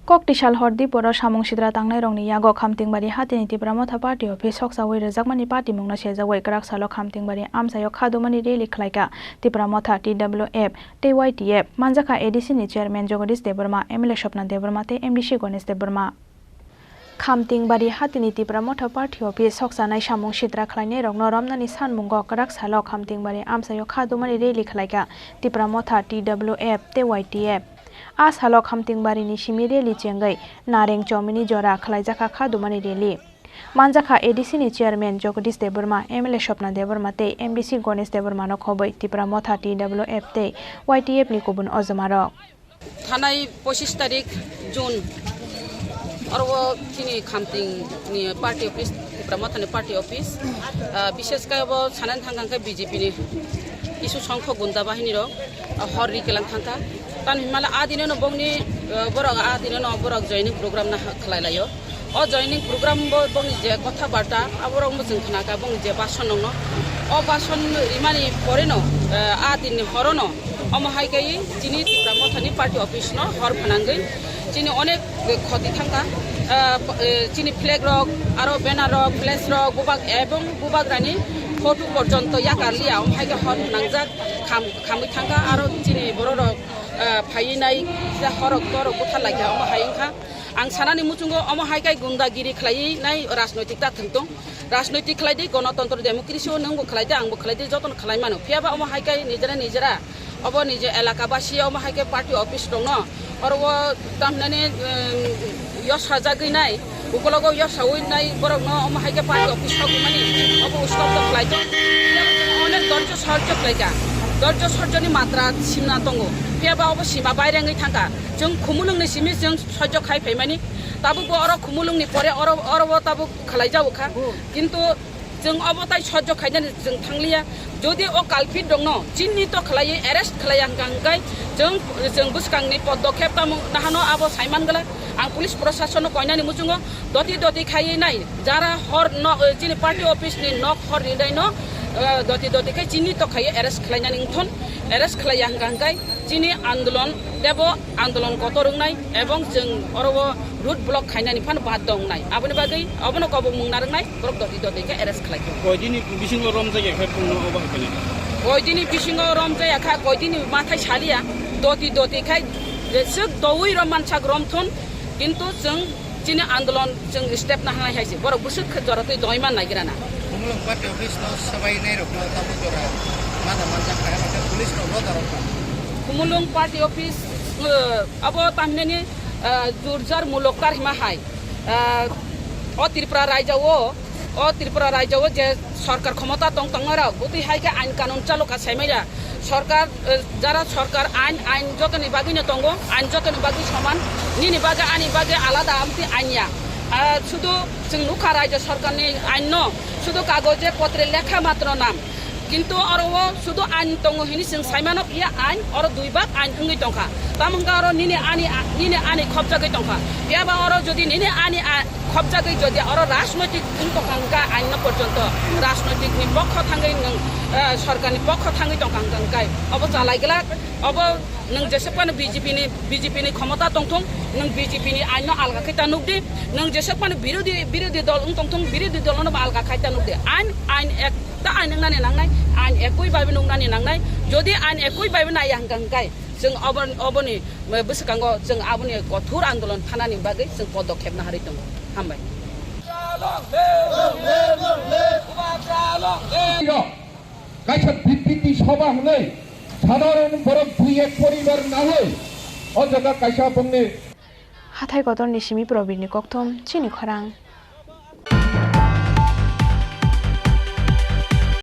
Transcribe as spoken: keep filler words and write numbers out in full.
Kok tisal hor diporo samung sitra tangnairokni yago Khamtingbari hatini Tipra Motha Party office soksawi rwjakmani patimungno sejawi kwrak salo Khamtingbari amchaio khadumani rally khlaikha Tipra Motha T W F tei Y T F. Manjakha A D C ni chairman Jagadish Debbarma, M L A Swapna Debbarma tei M D C Ganesh Debbarma. Khamtingbari hatini Tipra Motha Party office soksanai samung sitra khlainairokno romnani sanmungo kwrak salo Khamtingbari amchaio khadumani rally khlaikha Tipra Motha T W F tei Y T F. A salo Khamtingbarini simi rally chengwi Nareng Chomini jora khlaijakha khadumani rally. Manjakha A D C ni chairman Jagadish Debbarma, M L A Swapna Debbarma tei M D C Ganesh Debbarmano khobwi Tipra Motha T W F tei Y T F ni kubun ojomarok. Thanai pochis tarik June, oro o chini Khamting ni party office, Tipra Motha ni party office, ah, bishes khe bo sanani thang thang khe B J P ni kisu songkho gunda bahini rok, ah, hor ri kelang thang kha. Tani himala a dino no bongni, ah, borok a dino no borok joining program na khlai laio. O joining program bo bongni je kotha barta, aborok bo chwng khna kha bongni je bason nongno. O bason rimani pore no, eh, a dinni horo no, omo hai khe chini Tipra Motha ni party office no hor phanangwi chini onek khoti thang kha. Eh, p-, eh, chini flag rok, aro banner rok, flash rok, bubak ebong bubak rani photo porjonto yakar liya, omo hai khe hor phanangjak kham-, khamwi thang kha, aro chini borok rok, eh, phaiwi nai, horok torok buthar lai kha, omo hai wng kha. Ang sanani muchungo omo hai khe gundagiri khlaiwi nai rajnoitik ta thwng tong. Rajnoitik khlai di, gonotontro democracy o nwngbo khlai di, angbo khlai di, jotono khlai mano. Phiya ba omo hai khe nijera nijera obo nije elaka basi omo hai khe party office rokno oro o tamhinani, um, yos sajagwi nai, ukologo yos sawi nai borokno omo hai khe party office rok mani obo uskok to khlai tong. Phiya ba chwng onek dorjo sorjo khlai kha. Dorjo sorjoni matra simna tongo. Phiya ba obo sima baire wngwi thang kha. Chwng khumulwngni simi chwng sojjo khai phaimani. Tabukbo oro khumulwngni pore oro, oro o tabuk khlai jago kha. Kintu chwng obo tai sojjo khainani chwng thangliya. Jodi o culprit rokno chinnito khlaiwi arrest khlaiya hwnkha hwnkhe chwng, chwng bwskangni podokhep tamo nahano abo saiman glak. Ang police proshasonno koinani muchungo doti doti khaiwi nai. Jara hor no, eh, chini party office ni nok hor rinai no, eh, doti doti khe chinnito khaiwi arrest khlainani wngthon. Arrest khlaiya hwnkha hwnkhe chini andolon tebo andolon kotor wngnai ebong chwng oro o road block khainani phano baddo wngnai. Aboni bagwi obono kobok mung narwknai borok doti doti khe arrest khlai kha. Koidini bisingo romjak ya khe phungno obo hai khe? Koidini bisingo romjak ya kha, koidini mathai saliya, doti doti khai jeswk doui rom mansak romthun, kintu chwng chini andolon chwng step nahanai hai se, borok bwswk khe jora twi dongwi man naigra na. Khumulwng party office no swbai nai rok no tabuk jora mada manjak kha, eba khe police rok no jora kha. Khumulwng party office, eh, abo tamhinani, eh, jurjar mulok tar hima hai, eh, o Tripura raijao, o Tripura raijao je sorkar khomota tong tongnai rok, bwtwi hai khe ain kanun chalo kha saimaya. Sorkar, eh, jara sorkar ain, ain jotoni bagwi no tongo, ain jotoni bagwi soman, nini bagwi ani bagwi alada amtwi ain ya. Ah, sudu chwng nukha raijyo sorkarni ain no, sudu kagoje potre lekha matro nam. Kintu oro o sudu ain tongo hini chwng saimano, iya ain oro dui bak ain wngwi tongkha. Tamo wngkha oro nini ani, nini ani khopjagwi tongkha. Phiya ba oro jodi nini ani a-, khopjagwi jodi oro rajnoitik wng tongkha hwnkha ain no porjonto rajnoitik ni pokho thangwi nwng, eh, sorkar ni pokho thangwi tongkha hwnkha hwnkhe obo chalai glak, obo nwng jeswk phano B J P ni, B J P ni khomota tongthung, nwng B J P ni ain no alga khe ta nukdi, nwng jeswk phano birodhi, birodhi dol wng tongthung, birodhi dol no bo alga khai ta nukdi. Ain, ain ek ta ain wngnani nangnai, ain ekui bai nuknani nangnai, jodi ain ekui bai naiya hwnkha hwnkhe chwng obo, oboni bwskango chwng aboni kothor andolon phanani bagwi chwng podokhep naharwi tongo. Hambai. Kaisa bibriti sabha hwnwi sadharon borok dui ek poribar nawi o jaga kaisa bongni. Hathai kotorni simi Probirni kokthom, chini khorang.